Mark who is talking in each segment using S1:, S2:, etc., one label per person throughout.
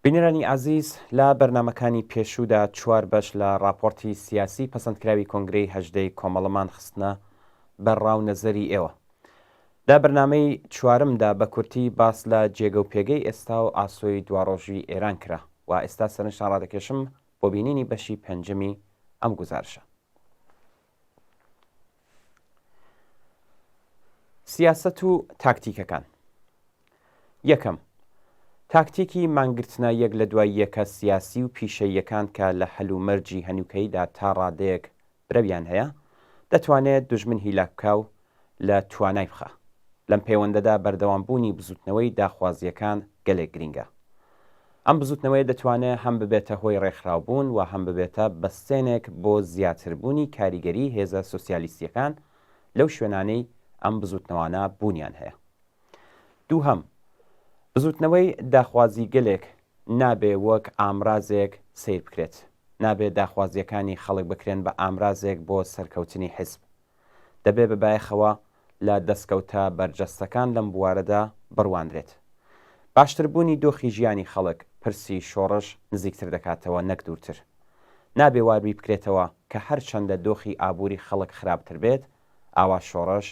S1: بینەرانی ئازیز لە بەرنامەکانی پێشوودا چوار بەش لە ڕاپۆڕتی سیاسی پەسەندکراوی کۆنگرەی هەژدەی کۆمەڵەمان خستنە بەر ڕا و نەزەری ئێوە. لە بەرنامەی چوارمدا بە کورتی باس لە جێگە و پێگەی ئێستا و ئاسۆی دواڕۆژی ئێران کرا و ئێستا سەرنجتان ڕادەکێشم بۆ بینینی بەشی پێنجەمی ئەم گوزارشە. سیاسەت و تاکتیکەکان. یەکەم، تاکتیکی مانگرتنە یەک لە دوای یەکە سیاسی و پیشەییەکان کە لە هەلومەرجی هەنووکەییدا تا ڕادەیەک برەویان هەیە، دەتوانێ دوژمن هیلاک بکا و لە توانای بخا. لەم پەیوەندەدا بەردەوامبوونی بزووتنەوەی داخوازییەکان گەلێک گرینگە. ئەم بزووتنەوەیە دەتوانێ هەم ببێتە هۆی ڕێکخراوبوون و هەم ببێتە بەستێنێک بۆ زیاتربوونی کاریگەریی هێزە سۆسیالیستییەکان لەو شوێنانەی ئەم بزووتنەوانە بوونیان هەیە. دووهەم، بزووتنەوەی داخوازیگەلێک نابێ وەک ئامرازێک سەیر بکرێت. نابێ داخوازییەکانی خەڵک بکرێن بە ئامرازێک بۆ سەرکەوتنی حیزب. دەبێ بە بایەخەوە لە دەسکەوتە بەرجەستەکان لەم بوارەدا بڕوانرێت. باشتربوونی دۆخی ژیانی خەڵک پرسی شۆڕش نزیکتر دەکاتەوە نەک دوورتر. نابێ وا بیربکرێتەوە کە هەرچەندە دۆخی ئابووری خەڵک خراپتر بێت، ئاوا شۆڕش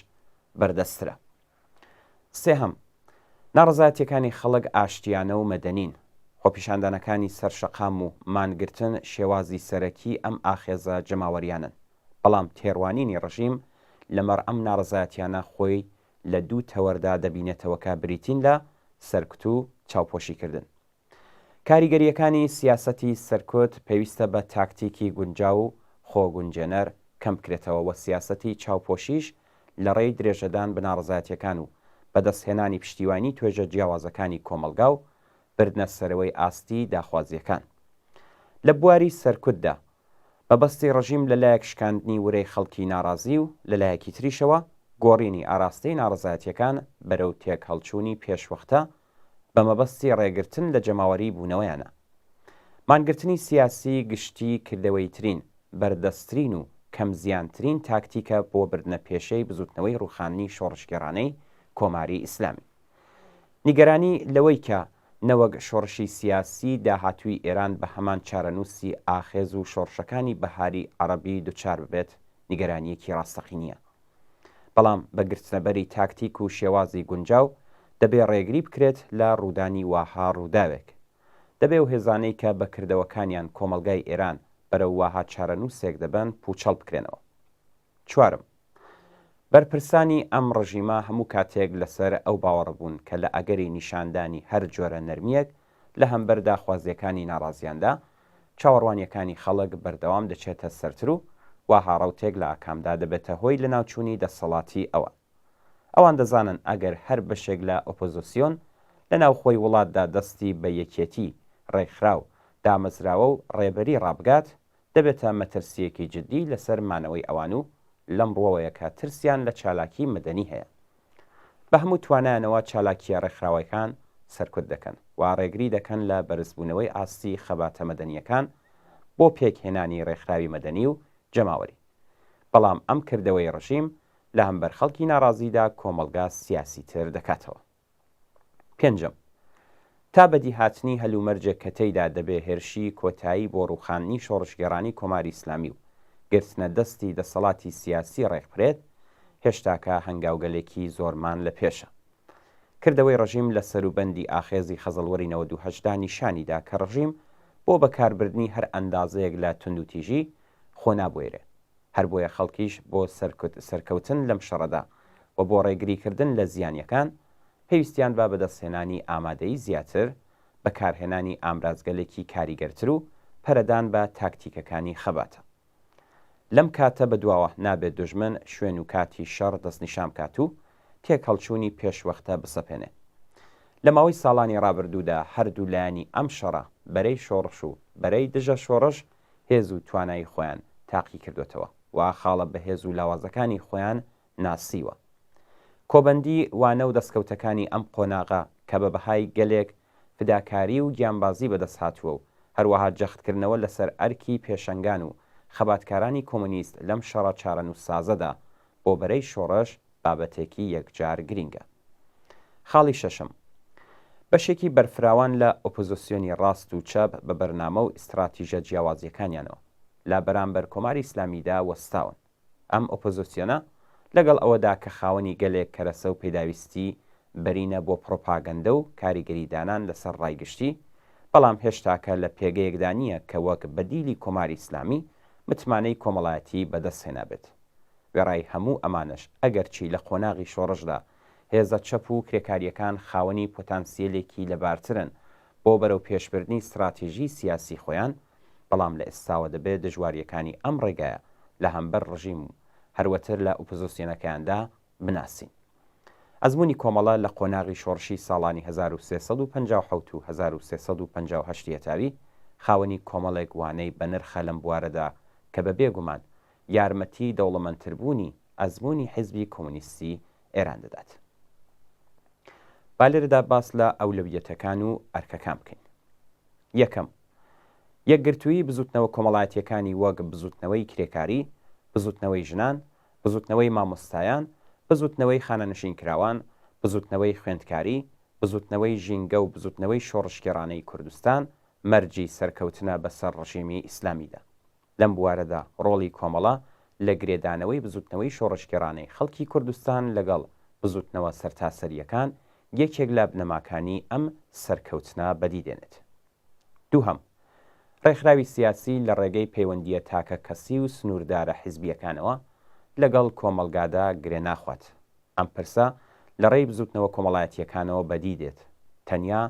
S1: بەردەستترە. سێهەم، ناڕەزایەتییەکانی خەڵک ئاشتییانە و مەدەنین. خۆپیشاندانەکانی سەر شەقام و مانگرتن شێوازی سەرەکی ئەم ئاخێزە جەماوەرییانەن. بەڵام تێڕوانینی ڕژیم لەمەڕ ئەم ناڕەزایەتییانە خۆی لە دوو تەوەردا دەبینێتەوە کە بریتین لە سەرکوت و چاوپۆشیکردن. کاریگەرییەکانی سیاسەتی سەرکوت پێویستە بە تاکتیکی گونجاو و خۆگونجێنەر کەم بکرێتەوە و سیاسەتی چاوپۆشیش لە ڕێی درێژەدان بە ناڕەزایەتییەکان و بەدەستهێنانی پشتیوانی توێژە جیاوازەکانی کۆمەڵگا و بردنە سەرەوەی ئاستی داخوازییەکان لە بواری سەرکوتدا مەبەستی ڕژیم لە لایەک شکاندنی ورەی خەڵکی ناڕازی و لە لایەکی تریشەوە گۆڕینی ئاراستەی ناڕەزایەتییەکان بەرەو تێکهەڵچوونی پێشوەختە بە مەبەستی ڕێگرتن لە جەماوەریی بوونەوەیانە. مانگرتنی سیاسی گشتی کردەوەییترین، بەردەستترین و کەم زیانترین تاکتیکە بۆ بردنە پێشێی بزووتنەوەی ڕووخاندنی شۆڕشگێڕانەی کۆماری ئیسلامی. نیگەرانی لەوەی کە نەوەک شۆڕشی سیاسیی داهاتووی ئێران بە هەمان چارەنووسی ئاخێز و شۆڕشەکانی بەهاری عەڕەبی دوچار ببێت، نیگەرانییەکی ڕاستەقینییە. بەڵام بە گرتنەبەری تاکتیک و شێوازی گونجاو، دەبێ ڕێگری بکرێت لە ڕوودانی واها ڕووداوێک. دەبێ ئەو هێزانەی کە بە کردەوەکانیان کۆمەڵگای ئێران بەرەو واها چارەنووسێک دەبەن پووچەڵ بکرێنەوە. چوارم، بەرپرسانی ئەم ڕژیمە هەموو کاتێک لەسەر ئەو باوەڕە بوون کە لە ئەگەری نیشاندانی هەر جۆرە نەرمییەک لە هەمبەر داخوازییەکانی ناڕازیاندا، چاوەڕوانییەکانی خەڵک بەردەوام دەچێتە سەرتر و واها ڕەوتێک لە ئاکامدا دەبێتە هۆی لەناوچوونی دەسەڵاتی ئەوان. ئەوان دەزانن ئەگەر هەر بەشێک لە ئۆپۆزۆسیۆن لە ناوخۆی وڵاتدا دەستی بە یەکێتی، ڕێکخراو، دامەزراوە و ڕێبەری ڕابگات، دەبێتە مەترسییەکی جددی لەسەر مانەوەی ئەوان و لەم ڕووەوەیە کە ترسیان لە چالاکیی مەدەنی هەیە. بە هەموو توانایانەوە چالاکییە ڕێکخراوەیەکان سەرکوت دەکەن و ڕێگری دەکەن لە بەرزبوونەوەی ئاستی خەباتە مەدەنییەکان بۆ پێکهێنانی ڕێکخراوی مەدەنی و جەماوەری. بەڵام ئەم کردەوەی ڕژیم لە هەمبەر خەڵکی ناڕازیدا کۆمەڵگا سیاسیتر دەکاتەوە. پێنجەم، تا بەدیهاتنی هەلومەرجێک کە تێیدا دەبێ هێرشی کۆتایی بۆ ڕووخاندنی شۆڕشگێڕانی کۆماری ئیسلامی و گرتنە دەستی دەسەڵاتی سیاسی ڕێکبخرێت، هێشتاکە هەنگاوگەلێکی زۆرمان لە پێشە. کردەوەی ڕژیم لە سەروبەندی ئاخێزی خەزەڵوەری 98 دا نیشانی دا کە ڕژیم بۆ بەکاربردنی هەر ئەندازەیەک لە توندوتیژی خۆ نابوێرێ. هەر بۆیە خەڵکیش بۆ سەرکەوتن لەم شەڕەدا و بۆ ڕێگریکردن لە زیانیەکان، پێویستیان بە بەدەستهێنانی ئامادەیی زیاتر، بەکارهێنانی ئامرازگەلێکی کاریگەرتر و پەرەدان بە تاکتیکەکانی خەباتە. لەم کاتە بەدواوە نابێت دوژمن شوێن و کاتی شەڕ دەستنیشان بکات و تێکهەڵچوونی پێشوەختە بسەپێنێ. لە ماوەی ساڵانی ڕابردوودا هەردوو لایەنی ئەم شەڕە، بەرەی شۆڕش و بەرەی دژە شۆڕش، هێز و توانایی خۆیان تاقیکردۆتەوە و خاڵە بەهێز و لاوازەکانی خۆیان ناسیوە. کۆبەندی وانە و دەستکەوتەکانی ئەم قۆناغە کە بە بەهای گەلێک فداکاری و گیانبازی بەدەست هاتووە و هەروەها جەختکردنەوە لەسەر ئەرکی پێشەنگان و خەباتکارانی کۆمۆنیست لەم شەڕە چارەنووسسازەدا بۆ بەرەی شۆڕش بابەتێکی یەکجار گرینگە. خاڵی شەشەم. بەشێکی بەرفراوان لە ئۆپۆزۆسیۆنی ڕاست و چەپ بە بەرنامە و ئیستڕاتیژە جیاوازیەکانیانەوە لە بەرامبەر کۆماری ئیسلامیدا وەستاون. ئەم ئۆپۆزۆسیۆنە لەگەڵ ئەوەدا کە خاوەنی گەلێک کەرەسە و پێداویستی بەرینە بۆ پڕۆپاگەندە و کاریگەری دانان لەسەر ڕای گشتی، بەڵام هێشتاکە لە پێگەیەکدا نییە کە وەک بەدیلی کۆماری ئیسلامی متمانەی کۆمەڵایەتی بەدەست هێنابێت. وێڕای هەموو ئەمانەش ئەگەرچی لە قۆناغی شۆڕشدا هێزە چەپ و کرێکارییەکان خاوەنی پۆتانسیەلێکی لەبارترن بۆ بەرەوپێشبردنی ستڕاتیژی سیاسی خۆیان، بەڵام لە ئێستاوە دەبێ دژوارییەکانی ئەم ڕێگایە لە هەمبەر ڕژیم و هەروەتر لە ئوپۆزۆسیۆنەکەیاندا بناسین. ئەزموونی کۆمەڵە لە قۆناغی شۆڕشی ساڵانی 1357 و 1358 ی هەتاوی خاوەنی کۆمەڵێک وانەی بەنرخە لەم بوارەدا کە بە بێ گومان یارمەتی دەوڵەمەندتربوونی ئەزموونی حیزبی کۆمۆنیستی ئێران دەدات. با لێرەدا باس لە ئەولەویەتەکان و ئەرکەکان بکەین. یەکەم، یەکگرتوویی بزووتنەوە کۆمەڵایەتییەکانی وەک بزووتنەوەی کرێکاری، بزووتنەوەی ژنان، بزووتنەوەی مامۆستایان، بزووتنەوەی خانەنشینکراوان، بزووتنەوەی خوێندکاری، بزووتنەوەی ژینگە و بزووتنەوەی شۆڕشگێڕانەی کوردستان مەرجی سەرکەوتنە بەسەر ڕژێمی ئیسلامیدا. لەم بوارەدا ڕۆڵی کۆمەڵە لە گرێدانەوەی بزووتنەوەی شۆڕشگێڕانەی خەڵکی کوردستان لەگەڵ بزووتنەوە سەرتاسەرییەکان یەکێک لە بنەماکانی ئەم سەرکەوتنە بەدی دێنێت. دووهەم، ڕێکخراوی سیاسی لە ڕێگەی پەیوەندییە تاکەکەسی و سنووردارە حیزبییەکانەوە لەگەڵ کۆمەڵگادا گرێ ناخوات. ئەم پرسە لە ڕێی بزووتنەوە کۆمەڵایەتییەکانەوە بەدی دێت. تەنیا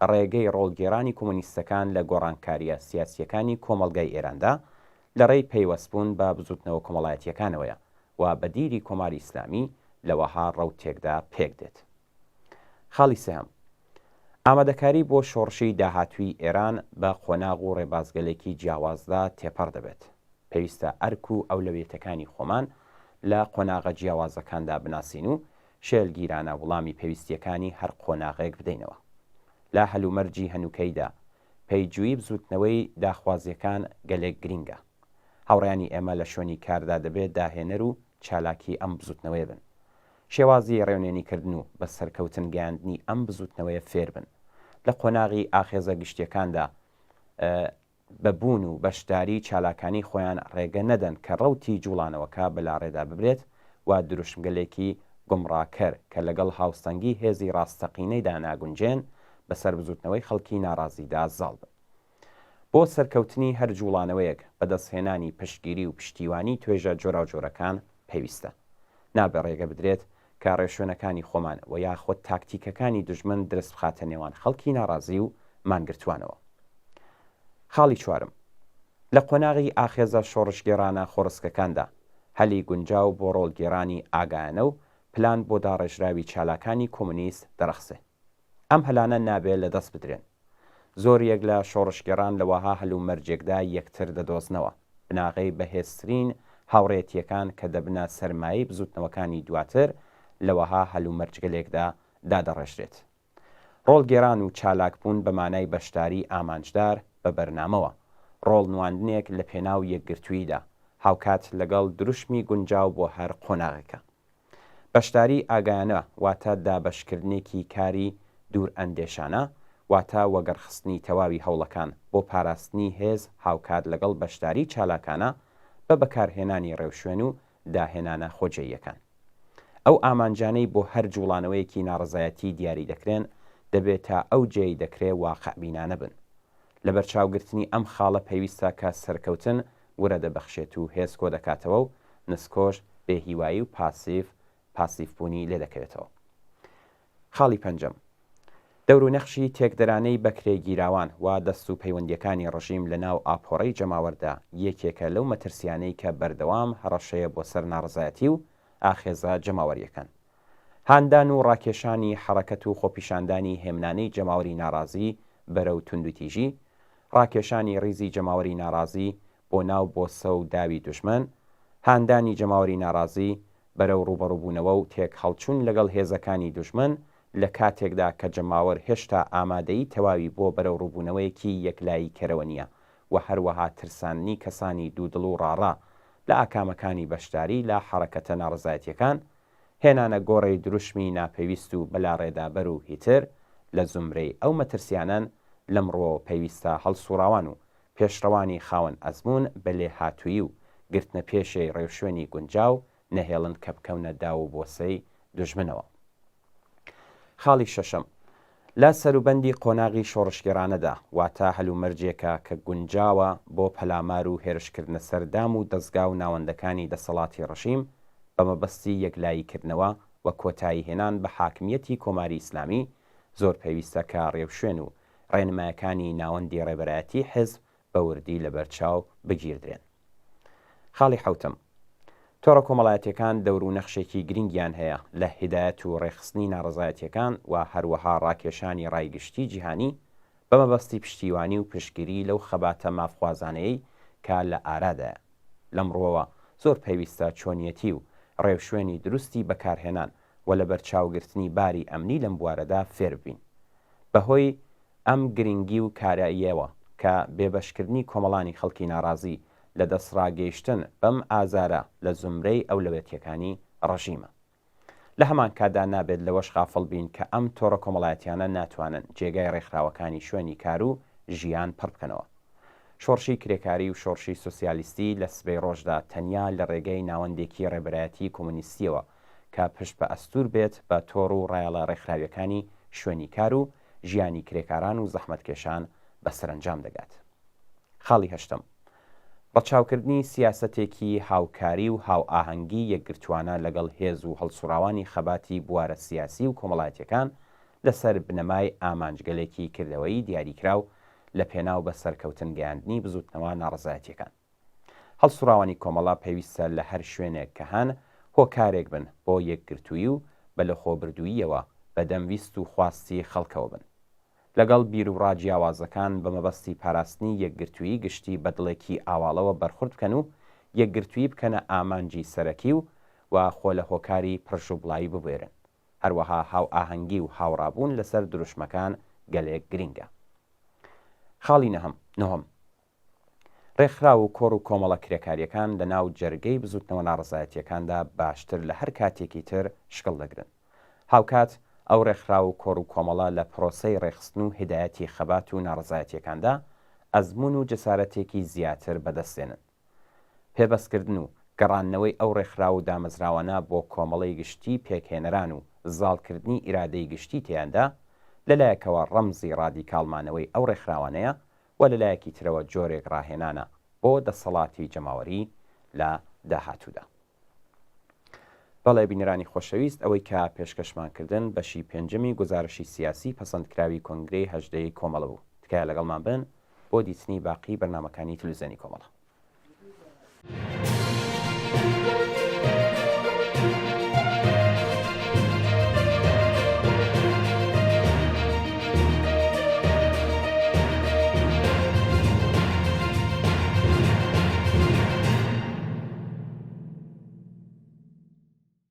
S1: ڕێگەی ڕۆڵگێڕانی کۆمۆنیستەکان لە گۆڕانکارییە سیاسییەکانی کۆمەڵگای ئێراندا لە ڕێی پەیوەستبوون بە بزووتنەوە کۆمەڵایەتییەکانەوەیە و بەدیلی کۆماری ئیسلامی لە وەها ڕەوتێکدا پێک دێت. خاڵی سێهەم، ئامادەکاری بۆ شۆڕشی داهاتووی ئێران بە قۆناغ و ڕێبازگەلێکی جیاوازدا تێپەڕ دەبێت. پێویستە ئەرک و ئەولەویەتەکانی خۆمان لە قۆناغە جیاوازەکاندا بناسین و شێلگیرانە وڵامی پێویستییەکانی هەر قۆناغێک بدەینەوە. لە هەلومەرجی هەنووکەیدا پەیجوویی بزووتنەوەی داخوازییەکان گەلێک گرینگە. هاوڕێیانی ئێمە لە شوێنی کاردا دەبێ داهێنەر و چالاکی ئەم بزووتنەوەیە بن. شێوازی ڕێونێنیکردن و بە سەرکەوتن گەیاندنی ئەم بزووتنەوەیە فێر بن. لە قۆناغی ئاخێزە گشتییەکاندا بە بوون و بەشداریی چالاکانەی خۆیان ڕێگە نەدەن کە ڕەوتی جووڵانەوەکە بە لاڕێدا ببرێت و دروشمگەلێکی گومڕاکەر کە لەگەڵ هاوسەنگی هێزی ڕاستەقینەیدا ناگونجێن بەسەر بزووتنەوەی خەڵکی ناڕازیدا زاڵ بن. بۆ سەرکەوتنی هەر جووڵانەوەیەک بەدەستهێنانی پشتگیری و پشتیوانی توێژە جۆراوجۆرەکان پێویستە. نابێ ڕێگە بدرێت کە ڕێوشوێنەکانی خۆمان و یاخود تاکتیکەکانی دوژمن درز بخاتە نێوان خەڵکی ناڕازی و مانگرتووانەوە. خاڵی چوارم، لە قۆناغی ئاخێزە شۆڕشگێڕانە خۆڕسکەکاندا، هەلی گونجاو بۆ ڕۆڵگێڕانی ئاگایانە و پلان بۆ داڕێژراوی چالاکانی کۆمۆنیست دەڕەخسێ. ئەم هەلانە نابێ لە دەست بدرێن. زۆریەک لە شۆڕشگێڕان لە وەها هەلومەرجێکدا یەکتر دەدۆزنەوە. بناغەی بەهێزترین هاوڕێیەتییەکان کە دەبنە سەرمایەی بزووتنەوەکانی دواتر لە وەها هەلومەرجگەلێکدا دادەڕێژرێت. ڕۆڵگێران و چالاکبوون بە مانای بەشداریی ئامانجدار بە بەرنامەوە، ڕۆڵ نواندنێک لە پێناو یەکگرتووییدا، هاوکات لەگەڵ دروشمی گونجاو بۆ هەر قۆناغێکە. بەشداریی ئاگایانە واتە دابەشکردنێکی کاری دوورئەندێشانە، واتە وەگەڕخستنی تەواوی هەوڵەکان بۆ پاراستنی هێز هاوکات لەگەڵ بەشداریی چالاکانە بە بەکارهێنانی ڕێوشوێن و داهێنانە خۆجێییەکان. ئەو ئامانجانەی بۆ هەر جووڵانەوەیەکی ناڕەزایەتی دیاری دەکرێن، دەبێ تا ئەو جێی دەکرێ واقعبینانە بن. لەبەرچاوگرتنی ئەم خاڵە پێویستە کە سەرکەوتن ورە دەبەخشێت و هێز کۆدەکاتەوە و نسکۆش، بێهیوایی و پاسیڤ، پاسیڤبوونی لێدەکەوێتەوە. خاڵی پەنجەم، دەور و نەخشی تێکدەرانەی بەکرێگیراوان و دەست و پەیوەندییەکانی ڕژیم لە ناو ئاپۆڕەی جەماوەردا یەکێکە لەو مەترسیانەی کە بەردەوام هەڕەشەیە بۆ سەر ناڕەزایەتی و ئاخێزە جەماوەرییەکان. هاندان و ڕاکێشانی حەڕەکەت و خۆپیشاندانی هێمنانەی جەماوەری ناڕازی بەرەو توندوتیژی، ڕاکێشانی ڕیزی جەماوەری ناڕازی بۆ ناو بۆسە و داوی دوژمن، هاندانی جەماوەری ناڕازی بەرەو ڕووبەڕووبوونەوە و تێکهەڵچوون لەگەڵ هێزەکانی دوژمن لە کاتێکدا کە جەماوەر هێشتا ئامادەیی تەواوی بۆ بەرەوڕووبوونەوەیەکی یەکلاییکەرەوە نییە و هەروەها ترساندنی کەسانی دوودڵ و ڕاڕا لە ئاکامەکانی بەشداری لە حەڕەکەتە ناڕەزایەتییەکان، هێنانە گۆڕێی دروشمی ناپێویست و بەلاڕێدابەر و هیتر. لە زومرەی ئەو مەترسیانەن، لەم ڕووەوە پێویستە هەڵسوڕاوان و پێشڕەوانی خاوەن ئەزموون بە لێهاتوویی و گرتنە پێشێی ڕێوشوێنی گونجاو نەهێڵن کە بکەونە داو و بۆسەی دوژمنەوە. خاڵی شەشەم، لە سەروبەندی قۆناغی شۆڕشگێڕانەدا، واتە هەلومەرجێکە کە گونجاوە بۆ پەلامار و هێرشکردنە سەر دام و دەزگا و ناوەندەکانی دەسەڵاتی ڕژیم بە مەبەستی یەکلاییکردنەوە و کۆتاییهێنان بە حاکمییەتی کۆماری ئیسلامی، زۆر پێویستە کە ڕێوشوێن و ڕێنمایەکانی ناوەندی ڕێبەرایەتی حیزب بە وردی لەبەرچاو بگیردرێن. خاڵی حەوتەم، تۆڕە کۆمەڵایەتیەکان دەور و نەخشێکی گرنگیان هەیە لە هیدایەت و ڕێکخستنی ناڕەزایەتیەکان و هەروەها ڕاکێشانی ڕای گشتی جیهانی بە مەبەستی پشتیوانی و پشتگیری لەو خەباتە مافخوازانەیەی کە لە ئارادایە. لەم ڕووەوە زۆر پێویستە چۆنیەتی و ڕێوشوێنی دروستی بەکارهێنان و لەبەرچاوگرتنی باری ئەمنی لەم بوارەدا فێرببین. بەهۆی ئەم گرنگی و کاراییەوە کە بێبەشکردنی کۆمەڵانی خەڵکی ناڕازی لە دەستڕاگەیشتن بەم ئازارە لە زومرەی ئەولەوێتیەکانی ڕژیمە. لە هەمان کاتدا نابێت لەوەش غافڵ بین کە ئەم تۆڕە کۆمەڵایەتیانە ناتوانن جێگای ڕێکخراوەکانی شوێنی کار و ژیان پڕ بکەنەوە. شۆڕشی کرێکاری و شۆڕشی سۆسیالیستی لە سبەی ڕۆژدا تەنیا لە ڕێگەی ناوەندێکی ڕێبەرایەتی کۆمۆنیستیەوە کە پشت بە ئەستوور بێت بە تۆڕ و ڕایەڵە ڕێکخراویەکانی شوێنی کار و ژیانی کرێکاران و زەحمەتکێشان بە سەرەنجام دەگات. خاڵی هەشتەم، ڕەچاوکردنی سیاسەتێکی هاوکاری و هاوئاهەنگی یەکگرتووانە لەگەڵ هێز و هەڵسوڕاوانی خەباتی بوارە سیاسی و کۆمەڵایەتیەکان لەسەر بنەمای ئامانجگەلێکی کردەوەیی دیاریکراو لە پێناو بە سەرکەوتن گەیاندنی بزوتنەوە ناڕەزایەتیەکان. هەڵسوڕاوانی کۆمەڵە پێویستە لە هەر شوێنێک کە هەن هۆکارێک بن بۆ یەکگرتوویی و بە لەخۆبردووییەوە بەدەم ویست و خواستی خەڵکەوە بن. لەگەڵ بیروڕا جیاوازەکان بە مەبەستی پاراستنی یەکگرتوویی گشتی بە دڵێکی ئاواڵەوە بەرخورد بکەن و یەکگرتوویی بکەنە ئامانجی سەرەکی و و خۆ لە هۆکاری پرژوبڵاوی ببوێرن. هەروەها هاوئاهەنگی و هاوڕابوون لەسەر دروشمەکان گەلێک گرینگە. خاڵی نەهەم، نۆهەم، ڕێکخراو و کۆڕ و کۆمەڵە کرێکارییەکان لە ناو جەرگەی بزووتنەوە ناڕەزایەتییەکاندا باشتر لە هەر کاتێکی تر شکڵ دەگرن. هاوکات ئەو ڕێکخراو و کۆڕ و کۆمەڵە لە پرۆسەی ڕێکخستن و هیدایەتی خەبات و ناڕەزایەتییەکاندا ئەزموون و جەسارەتێکی زیاتر بەدەست دێنن. پێبەستکردن و گەڕاندنەوەی ئەو ڕێکخراو و دامەزراوانە بۆ کۆمەڵەی گشتی پێکهێنەران و زاڵکردنی ئیرادەی گشتی تێیاندا، لە لایەکەوە ڕەمزی ڕادیکاڵ مانەوەی ئەو ڕێکخراوانەیە و لە لایەکی ترەوە جۆرێک ڕاهێنانە بۆ دەسەڵاتی جەماوەری لە داهاتوودا. بەڵێ بینەرانی خۆشەویست ئەوەی کە پێشکەشمان کردن بەشی پێنجەمی گوزارشی سیاسی پەسەندکراوی کۆنگرەی هەژدەی کۆمەڵە بوو. تکایە لەگەڵمان بن بۆ دیتنی باقی بەرنامەکانی تلویزیۆنی کۆمەڵە.